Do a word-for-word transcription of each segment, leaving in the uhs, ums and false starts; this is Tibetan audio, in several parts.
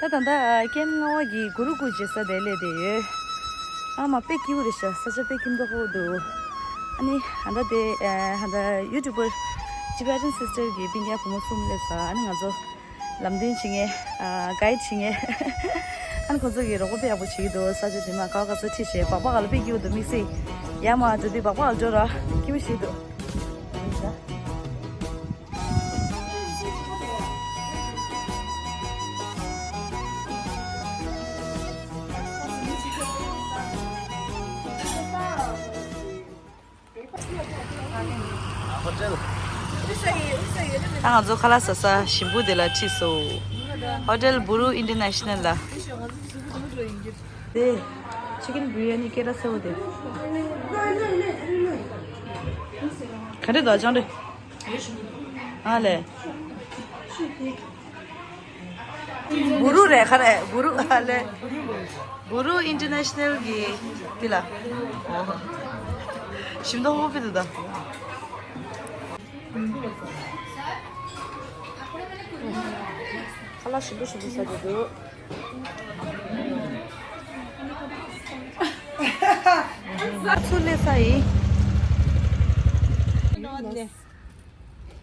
ད་ད་ལྟ་ཀེམ་ལྔ་པ་གི་གུ་རུ་ཀུ་ཇེ་ས་དེ་སླེབས་བསྡད་ཡོད། ཨ་མ་དཔེ་སྐྱིད་པོ་རེད་ཤག་ས་ཆ་དཔེ་སྐྱིད་མདོག་ཁ་པོ་འདུག་ཨ་ནི་ཨ་ད་དེ་ཨ་ད་ཡུ་ཊུབ་པར་ཊི་བེ་ཊན་སི་སི་ཊར་གི་སྤུན་ཀྱག་བུ་མོ་གསུམ་སླེབས་ས། ཨ་ནི་ང་ཚོ་ལམ་སྟོན་བྱེད་མཁན་ཨ་གའིཌ་བྱེད་མཁན། ཨ་ནི་ཁོ་ཚོ་གིས་རོགས་པ་དཔེ་ཡག་པོ་བྱེད་ཀྱི་འདུག་ས་ཆ་དེ་མ་ག་བ་ག་ས་ཁྲིད་བྱས་སྦག་སྦག་ག་ལ་དཔེ་སྐྱིད་པོ་འདུག་དམིགས་བསལ་ཡར་མར་འགྲོ་དུས་སྦག་སྦག་ག་ལ་འགྲོ་ར་སྐྱིད་པོ་ཞིག་འདུག་ད་ང་ཚོ་ཁ་ལག་ཟ་ས་ཞིམ་པོ་དེ་ལ་ཁྲིད་སོང་། ཧོ་ཊེལ་བུ་རུ་ཨིན་ཊར་ནེ་ཤ་ནལ་ལ། དེ་ཅི་ཀེན་བི་རི་ཡ་ནི་སྐད་གྲགས་ཆེ་བོ་དེ། ག་འདྲ་འདུག་ཅང་རེད། ཨ་ལས། བུ་རུ་རེད་ཁ་རེད། བུ་རུ་ཨ་ལས། བུ་རུ་ཨིན་ཊར་ནེ་ཤ་ནལ་གི་དེ་ལ། ཞིམ་མདོག་ཁ་པོ་དཔེ་འདུག་ད། ཁ་ལག་ཞིམ་པོ་ཞིམ་པོ་ཟ་གི་འདུག་ཚུར་སླེབས་ས་ཡིན།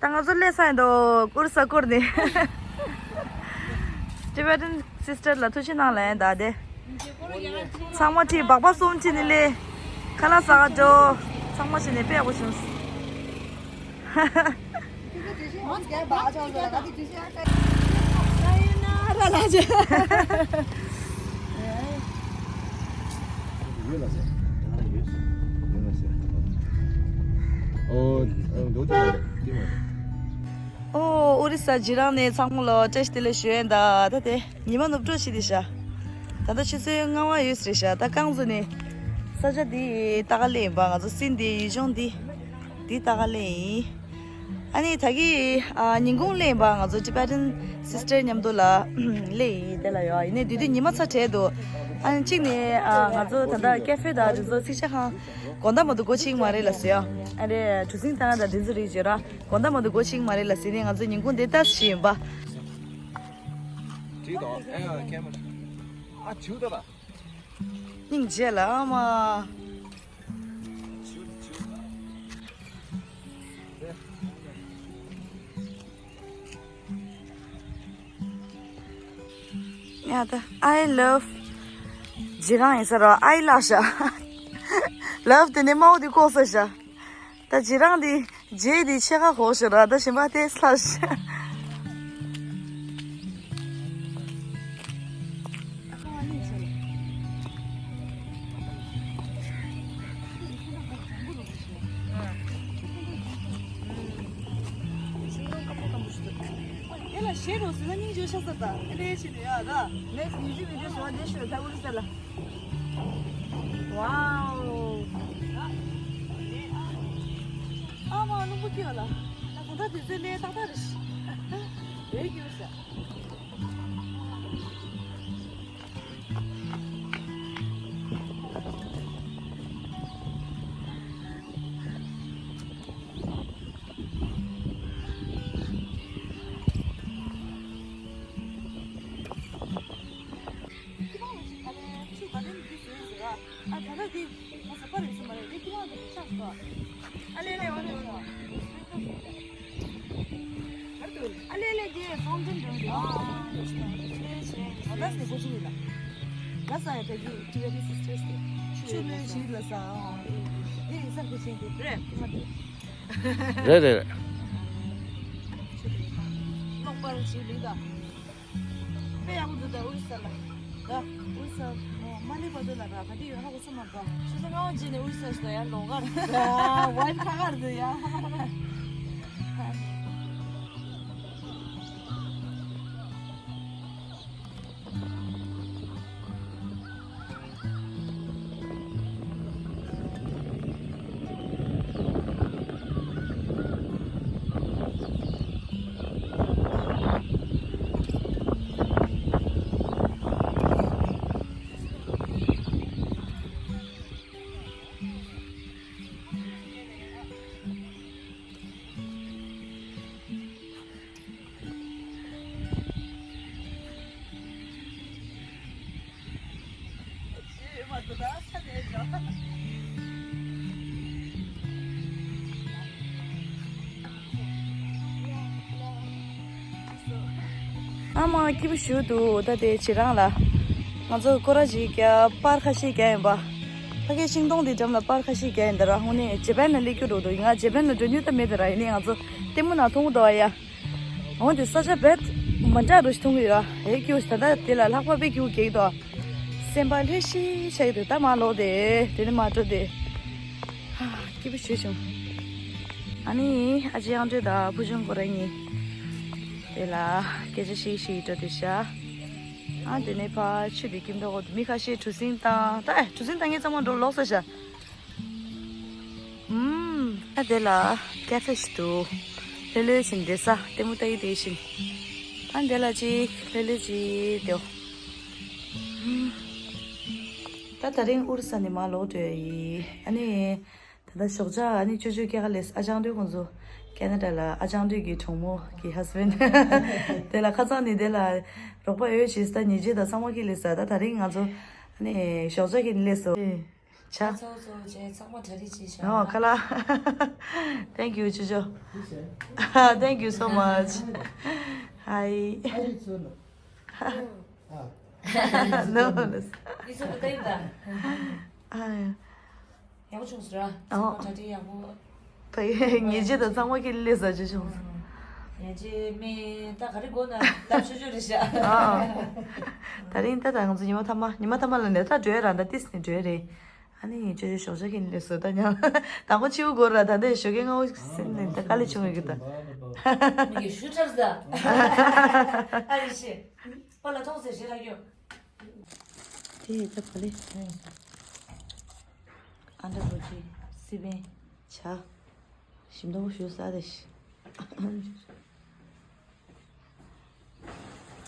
ད་ང་ཚོ་སླེབས་ས་ཡིན་འདུག་ཀུར་ས་ཀུར་ནས། ཊི་བེ་ཊན་སི་སི་ཊར་ལ་ཐུགས་རྗེ་གནང་ལན་ད་དེ། ཚང་མ་ཁྲིད་སྦག་སྦག་གསུམ་ཁྲིད་ནས་སླེབས། ཁ་ལག་ཟ་ག་འགྲོ། ཚང་མ་བྱས་ནས་དཔེ་ཡག་པོ་བྱུང་། ཨོ་ཨུ་རི་ས་ཇི་རང་ནས་ཚང་མ་ལ་བཀྲ་ཤིས་བདེ་ལེགས་ཞུ་ཡས་ད། ད་དེ་ཉི་མ་ནུབ་གྲོགས་ཤིག་རེད་ཤག་ད་ལྟ་ཆུ་ཚོད་ལྔ་པ་ཡོད་ས་རེད་ཤག་ད་རྐང་བཙུགས་ནས་ས་ཆ་འདི་ལྟ་ག་སླེབས་ཡིན་པ། ང་ཚོ་སྲིན་འདི་ཡུལ་ལྗོངས་འདི་འདི་ལྟ་ག་སླེབས་ཡིན། ཨ་ནི་ད་གི་ཨ་ཉིན་གུང་སླེབས་ཡིན་པ། ང་ཚོ་ཊི་བེ་ཊན་སི་སི་ཊར་མཉམ་དུ་ལ་སླེབས་ཡིན་དེ་ལ་ཡོད། ཡིན་ནའི་དེ་དུས་ཉི་མ་ཚ་དྲགས་འདུག་ཨ་ནི་གཅིག་ནས་ཨ་ང་ཚོ་ད་ལྟ་ཀེ་ཧྥེ་དང་དེ་ཚོ་ཚིག་ཇ་ཁང་དགོང་དག་མ་གཏོགས་སྒོ་ཕྱེ་གི་མ་རེད་ལབ་ཟེར་ཡ། ཨ་རེ་གྲུ་གཟིངས་བཏང་ཡ་དང་དེ་ཚོ་རེད་བརྗོད་ར། དགོང་དག་མ་གཏོགས་སྒོ་ཕྱེ་གི་མ་རེད་ལབ་ཟེར་ནས་ང་ཚོ་ཉིན་གུང་དེ་ལྟ་བཞིན་ཡིན་པ། བྲིས་དང་ཨེ་ཡ་ཁྱེད་མ། ཨ་བྱིའུ་ད་ད། སྙིང་རྗེ་ལ་ཨ་མ། བྱིའུ་བྱིའུ། ཡ་ད་I love ཇི་རང་ཡིན་ས་ར། I love ཤ། ལབ་དེ་ནས་དམར་པོ་དེ་ལྐོག་ཟ་ཤ། ད་ཇི་རང་དེ་རྗེས་དེ་ཕྱེད་ཀ་གོག་ཤ་ར། ད་གཞན་པ་དེ་ལྷ་ཤ། དེ་ལ་ཞེ་རོ་ཟེར་ན་སྙིང་རྗེ་ཤ་ས་ད་ཨེ་རེད་ཕྱིན་ནས་ཡ་ད། Next music video ཞུ་བ་དེ་ཤོད་ད་ཨུ་རི་ས་ལ། Wow. ཨ་མ་རླུང་བུ་ཐིག་ལ། ད་གང་ལྟར་དུས་ཚོད་ལས་ཏག་ཏག་རེད། རེད་ཀྱི་རེད་ཤག་ཁྱི་པང་ལ་ཅིག་ག་ལེ་ཆུ་ག་ལེ་མི་འདུག་ཟེར་ཟེར་བ། ཨ་ད་ལྟ་འདི་ང་ཟ་པ་རེད་ཟེར་མ་རེད། འདི་ཁྱི་པང་འདི་ཆགས་སོ། ཨ་ལེ་ལེ་འོ་ལེ་འོ་ལེ། ཨ་ལེ་ལེ་འདི་ཧྥོན་ཏན་འདྲ་འདུག་ཨ་ལེ་ལེ། ཨ་ལེ་ལེ་འདི་ཧྥོན་ཏན་འདྲ་འདུག་ཨ་ལེ་ལེ་འདི་ཧྥོན་ཏན་འདྲ་འདུག་ཨ་ལེ་ལེ་འདི་ཧྥོན་ཏན་འདྲ་འདུག་ཨ་ལེ་ལེ་འདི་ཧྥོན་ཏན་འདྲ་འདུག་ཨ་ལེ་ལེ་འདི་ཧྥོན་ཏན་འདྲ་འདུག་རེད་རེད་རེད། གློག་པར་ཞིག་ལུས་ད། དཔེ་ཡག་པོ་འདུག་ད་ཨུ་རི་ས་ལ། ད་ཨུ་རི་ས་མ་ལི་བ་དོ་ལ་ར་ག་དེ་ཡོད་ཧ་གོ་ས་མ་གོ། ཆུ་ཚོད་ལྔ་པ་རྗེས་ནས་ཨུ་རི་ས་ཞིག་ད་ཡར་ལོག་གར། ཝའི་ཁ་གར་འདུག་ཡ། ཨ་མ་སྐྱིད་པོ་ཞུ་འདུག་ད་དེ་བྱེད་རང་ལ། ང་ཚོ་སྐོར་ར་ཅིག་རྒྱག་པར་ཁ་ཤས་རྒྱག་ཡིན་པ། ཕ་གིའི་ཤིང་སྡོང་དེ་འགྲམ་ལ་པར་ཁ་ཤས་རྒྱག་ཡིན་ད་ར། ཧོ་ནི་ཇེ་པན་ལ་སླེབས་རྒྱུ་འགྲོ་འདུག་ང་ཇེ་པན་ལ་འགྲོ་མྱོང་ད་མེད་ད་ར། ཡིན་ནའི་ང་ཚོ་ལྟད་མོ་ནང་མཐོང་གི་འདུག་ཨ་ཡ། འོ་དེ་ས་ཆ་རྦད་མ་འདྲ་རུ་ཞིག་མཐོང་གི་ཡོད་ར། ཧེ་སྐྱིད་པོ་ཞིག་ད་ལྟ་དེ་ལ་ལྷགས་པ་དཔེ་སྐྱིད་པོ་སྐྱེ་གི་འདུག་སེམས་པ་ལྷོད་ཤིག་ཤིག་འདུག་ད་མར་ལོག་དེ་དེ་ནས་མར་འགྲོ་དེ། ཧ། སྐྱིད་པོ་ཞེ་བྱུང་། ཨ་ནི་ཨ་ཅེ་དབྱངས་སྒྲོན་དང་ཕུར་ཆུང་ཁོ་རང་གཉིས་དེ་ལ་སྐད་ཆ་བཤད་བཤད་འགྲོ་དེ་ཤག་ཨ་དེ་ནས་ཕར་ཆུ་དེ་སྐྱིད་མདོག་གོ་མི་ཁ་ཤས་གྲུ་གཟིངས་བཏང་། ད་ཨེ་གྲུ་གཟིངས་བཏང་མཁན་ཚང་མ་འགྲོ་ལོག་ས་ཤག་ཨུམ། ད་དེ་ལ་ཀེ་ཧྥེ་ཞིག་འདུག་ལྷོད་ལྷོད་བྱས་བསྡད་ས་ལྟད་མོ་ལྟ་ཡི་དེ་བཞིན། ད་དེ་ལ་ཅིག་ལྷོད་ལྷོད་བྱས་བསྡད། ཨུམ། ད་དེ་རིང་ཨུ་རུ་ས་ནས་མར་ལོག་འགྲོ་ཡི། ཨ་ནི་ད་ལྟ་ཞོགས་ཇ་ཨ་ནི་ཅོ་ཅོ་སྐྱེལ་ག་སླེབས། ཨ་ཅང་སྒྲོན་ཁོང་ཚོ་ཁེ་ན་ཌ་ལ། ཨ་ཅང་སྒྲོན་གྱི་གྲོགས་མོ་གི་ཧ་སི་བེན་ཌི། དེ་ལ་ཁ་སང་ནས་དེ་ལ་རོགས་པ་ཡོད་བྱས། ད་ཉལ་ཆས་དང་ཚང་མ་ཁྱེར་སླེབས་ས། ད་དེ་རིང་ང་ཚོ་ཨ་ནི་ཞོགས་ཇ་ཁྱེར་ནས་སླེབས་སོང་། ཆ། ཚོགས་གཙོ་བཅས་ཚང་མ་གྲ་སྒྲིག་བྱས་ཤག་ཨོ་ཁ་ལག Thank you ཅོ་ཅོ། Thank you so much. Hi. No, no. ཨི་ཚོ་ལ་ལྟ་ཡིན་ད། ཨ་ཡ། ཡག་པོ་བྱུང་སོང་ར། ཨོ། ཚང་མ་གྲ་སྒྲིག་ཡག་པོ། ཕ་གི་ཉལ་ཆས་དང་ཚང་མ་ཁྱེར་སླེབས་ས་ཅོ་ཅོ། ཉལ་ཆས་མེད་ད། ག་རེ་དགོས་ན་ལབ་ཆོག་ཆོག་རེད་ཤག་ཨ་ཨ། དེ་རིང་ད་ད་ང་ཚོ་ཉི་མ་མཐའ་མ་ཉི་མ་མཐའ་མ་ལ་ནས་ད་འགྲོ་ཡ་ར། ད་ཏིས་ནས་འགྲོ་ཡ་རེད། ཨ་ནི་ཅོ་ཅོ་ཞོགས་ཇ་ཁྱེར་ནས་སླེབས་སོང་། ད་ཉལ་དང་པོ་ཕྱི་པོ་དགོས་ར། ད་ལྟ་ཞོགས་ཀས་སྔ་པོ་ཟིན་ནས་ད་དཀའ་ལས་བྱུང་ཡོད་གི་ད། མི་གི་ཞུ་ཐབས་ཟ། ཨ་ཡེ་ཤེ། པ་ལ་ཐོངས་ཟེར་ཞེ་ལ་ཡོད། དེ་ད་བ་ལེ། ཨ་འདྲ་པོ་ཅི་སི་པན་ཇ། ཞིམ་མདོག་ཞུ་ས་རེད་ཤི།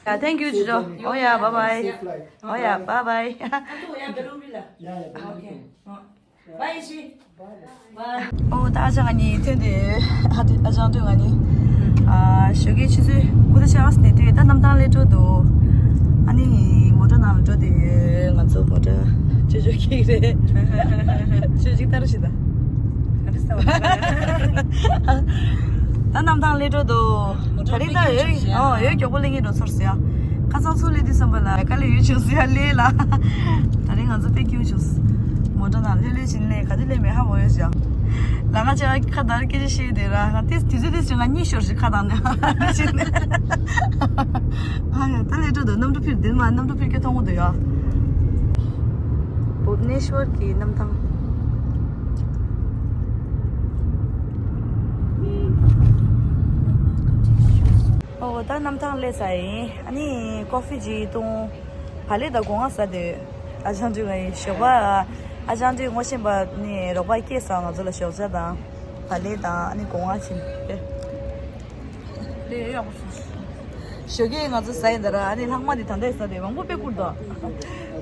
Yeah, thank you ཅོ་ཅོ། Oh yeah, bye bye. Oh yeah, bye bye. ཨོ་ད་ཨ་ཅག་གཉིས་ཐོན་ཏེ། ཨ་ཅག་སྒྲོན་ང་གཉིས་ཨ་ཞོགས་ཀའི་ཆུ་ཚོད་དགུ་དང་ཕྱེད་ཀ་ནས་ཐོན། ད་གནམ་ཐང་སླེབས་འགྲོ་འདུག་ཨ་ནི་མོ་ཊ་ནང་ལ་འགྲོ་དེ་ཡོད། ང་ཚོ་མོ་ཊ་ཅོ་ཅོ་ཁྱེར་རེད། ཅོ་ཅིག་ལྟ་རོགས་ཞིག་ད། ད་གནམ་ཐང་སླེབས་འགྲོ་འདུག་ད་རིང་ད་འོད་ཨོ་འོད་མགྱོགས་པོ་སླེབས་ཀྱི་འགྲོ་ཚོར་སོང་ཡ། ཁ་སང་ཚུར་སླེབས་དུས་ཙམ་པ་ལ་དཀའ་ལས་ཡོད་བྱུང་སོང་ཡ། སླེབས་ལ། ད་རིང་ང་ཚོ་དཔེ་སྐྱིད་པོ་བྱུང་སོང་། མོ་ཊ་ནང་ལྷོད་ལྷོད་བྱས་ནས་ག་དུས་སླེབས་མེད་ཧ་གོ་ཡོད་ཤག་ལ་ང་ཅག་ཁ་བརྡ་སྐད་ཆ་བཤད་དེ་ར། ང་དེ་དུས་ཚོད་དེ་བྱུང་ང་གཉིད་ཤོར་ཞིག་ཁ་བཏང་ནས་ཨ་ཡ། ད་སླེབས་འགྲོ་འདུག་གནམ་གྲུ་ཕིར་དེ་མ་གནམ་གྲུ་ཕིར་སྐད་མཐོང་གི་འདུག་ཡ། བྷུབ་ནེ་ཤོར་གྱི་གནམ་ཐང་། ཨོ་ད་གནམ་ཐང་སླེབས་ས་ཡིན། ཨ་ནི་ཀོ་ཧྥི་ཅིག་འཐུང་། བག་ལེབ་དང་སྒོ་ང་ཟ་དེ། ཨ་ཅང་སྒྲོན་ང་ཡིན་ཞོགས་པ། ཨ་ཅང་སྒྲོན་ངོ་ཤེས་པ་ནི་རོགས་པ་སྐྱེས་སོང་། ང་ཚོ་ལ་ཞོགས་ཇ་དང་བག་ལེབ་དང་ཨ་ནི་སྒོ་ང་ཕྱིན་ཏེ། ལས་ཡག་པོ་བྱུང་། ཞོགས་ཀས་ང་ཚོ་ཟ་ཡིན་ད་ར། ཨ་ནི་ལྷག་མ་དེ་ད་ལྟ་ཟ་དེ་མང་པོ་དཔེ་བསྐུར་འདུག་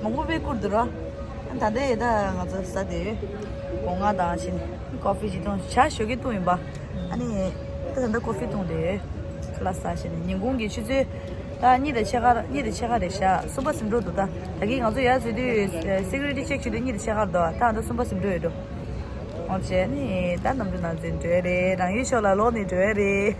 མང་པོ་དཔེ་བསྐུར་འདུག་ར། ད་ལྟ་ཡི་ད་ང་ཚོ་ཟ་དེ། སྒོ་ང་དང་ཕྱིན་ཀོ་ཧྥི་ཅིག་འཐུང་། ཇ་ཞོགས་ཀས་འཐུང་ཡིན་པ། ཨ་ནི་ད་ད་ལྟ་ཀོ་ཧྥི་འཐུང་དེ། ཁ་ལག་ཟ་བྱས་ནས་ཉིན་གུང་གི་ཆུ་ཚོད་ད་གཉིས་དང་ཕྱེད་ཀ་གཉིས་དང་ཕྱེད་ཀ་རེད་ཤག་གསུམ་པ་ཟིན་འགྲོ་འདུག་ད་ད་གིན་ང་ཚོ་ཡར་འཛུལ་དུས་སི་ཀུ་རི་ཊི་ཅེག་བྱེད་དུས་གཉིས་དང་ཕྱེད་ཀ་འདུག་ད་ད་གསུམ་པ་ཟིན་འགྲོ་ཡོད་འགྲོ། འོ་བྱས་ནས་ད་གནམ་གྲུ་ནང་འཛུལ་འགྲོ་ཡ་རེད། རང་ཡུལ་ཕྱོགས་ལ་ལོག་ནས་འགྲོ་ཡ་རེད།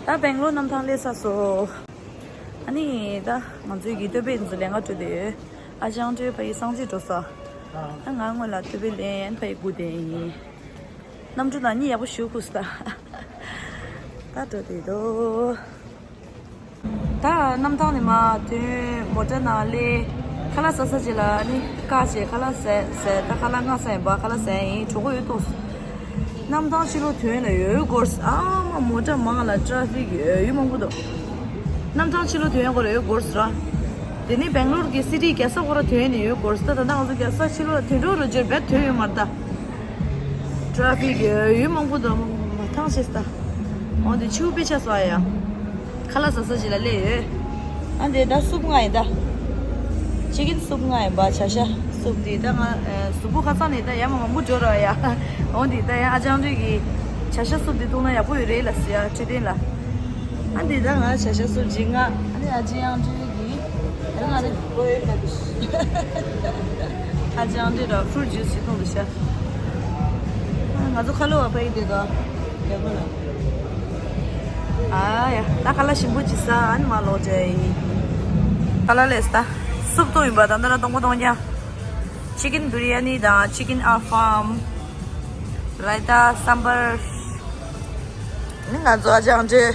ད་སྦེང་ལོར་གནམ་ཐང་སླེབས་ཚར་སོང་། ཨ་ནི་ད་ང་ཚོའི་གི་སྟོད་པའི་ཚོ་ལས་ཀ་འགྲོ་དུས་ཨ་ཅང་སྒྲོན་ཕ་གི་སང་ཅི་འགྲོ་ས། ཨ་ང་སྔོན་ལ་སྟོད་པའི་ལན་ཕ་གི་སྒུག་བསྡད་ཡིན། གནམ་གྲུ་ནང་གཉིད་ཡག་པོ་ཞིག་ཁུག་སོང་ད། ད་འགྲོ་དུས་དོ། ད་གནམ་ཐང་ནས་མར་ཐོན། མོ་ཊ་ནང་སླེབས། ཁ་ལག་ཟ་ས་ཅིག་ལ་ནི་བཀག་བྱས་ཁ་ལག་ཟས་ཟས། ད་ཁ་ལག་ལྔ་ཟ་ཡིན་པ། ཁ་ལག་ཟས་ཡིན། གྲོད་ཁོག་ཡོད་ཏོག་ཙམ། གནམ་ཐང་ཕྱི་ལོགས་ཐོན་ནས་ཡོད་སྐོར། ཨ་མ་མོ་ཊ་མང་ལ་ཊ་ཕིག་ཡོད་ཡོད་མང་པོ་འདུག་གནམ་ཐང་ཕྱི་ལོགས་ཐོན་སྐོར་ཡོད་སྐོར་ར། དེ་ནས་སྦེང་ལོར་གྱི་སི་ཊི་རྒྱལ་ས་སྐོར་ཐོན་ནས་ཡོད་སྐོར། ད་ད་ལྟ་ང་ཚོ་རྒྱལ་ས་ཕྱི་ལོགས་ཐོན་འགྲོ་རུ་འབྱོར་བས་ཐོན་ཡོད་མ་རེད་ད། ཊ་ཕིག་ཡོད་ཡོད་མང་པོ་འདུག་མ་ཐང་ཆད་ད། འོ་དེ་ཆུ་དཔེ་ཆ་སོ་ཡ། ཁ་ལག་ཟ་ས་ཅིག་ལ་སླེབས་ཡོད། ཨ་འདི་ད་སུབ་ལྔ་ཡིན་ད། ཅི་ཀིན་སུབ་ལྔ་ཡིན་པ། བྱ་ཤ་སུབ་འདི་ད་ང་གཟུགས་པོ་ཁ་སང་ནས་ད་ཡ་མ་མང་པོ་འགྲོ་ར་ཡ། འོ་འདི་ད་ཡ་ཨ་ཅང་རིག་གི་ བྱ་ཤ་སུབ་འདི་བཏུང་ན་ཡག་པོ་ཡོད་རེད་ལ་ཟེར་ཡ་ཁྲི་བརྟན་ལ། ཨ་འདི་ད་ང་བྱ་ཤ་སུབ་ཅིག་ང་ཨ་ནི་ཨ་ཅེ་དབྱངས་སྒྲོལ་གྱིས་ད་ང་རེད། ཨ་ཅེ་དབྱངས་སྒྲོལ་ལ་ཕུ་རུ་ཇུས་ཞིག་བཏུང་འདུག་ཤ། ང་ཚོ་ཁ་ལོ་བ་ཕ་གི་དེ་དོ་ཡག་པོ་ལ། ཨ་ཡ་ད་ཁ་ལག་ཞིམ་པོ་ཅིག་ཟ། ཨ་ནི་མ་ལོག་ཅེ་ཡིན། ཁ་ལག་ལས་ད་སུབ་བཏུང་ཡིན་པ་ད་ད་ན་གཏོང་པོ་གཏོང་རྐྱང་། Chicken biryani དང་chicken appam, raita, sambar. ནི་ང་ཚོ་ཨ་ཅང་འདྲེ།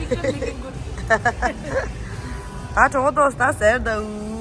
ད་གྲོགས་ཏོག་ད་ཟེར་ད་འུ།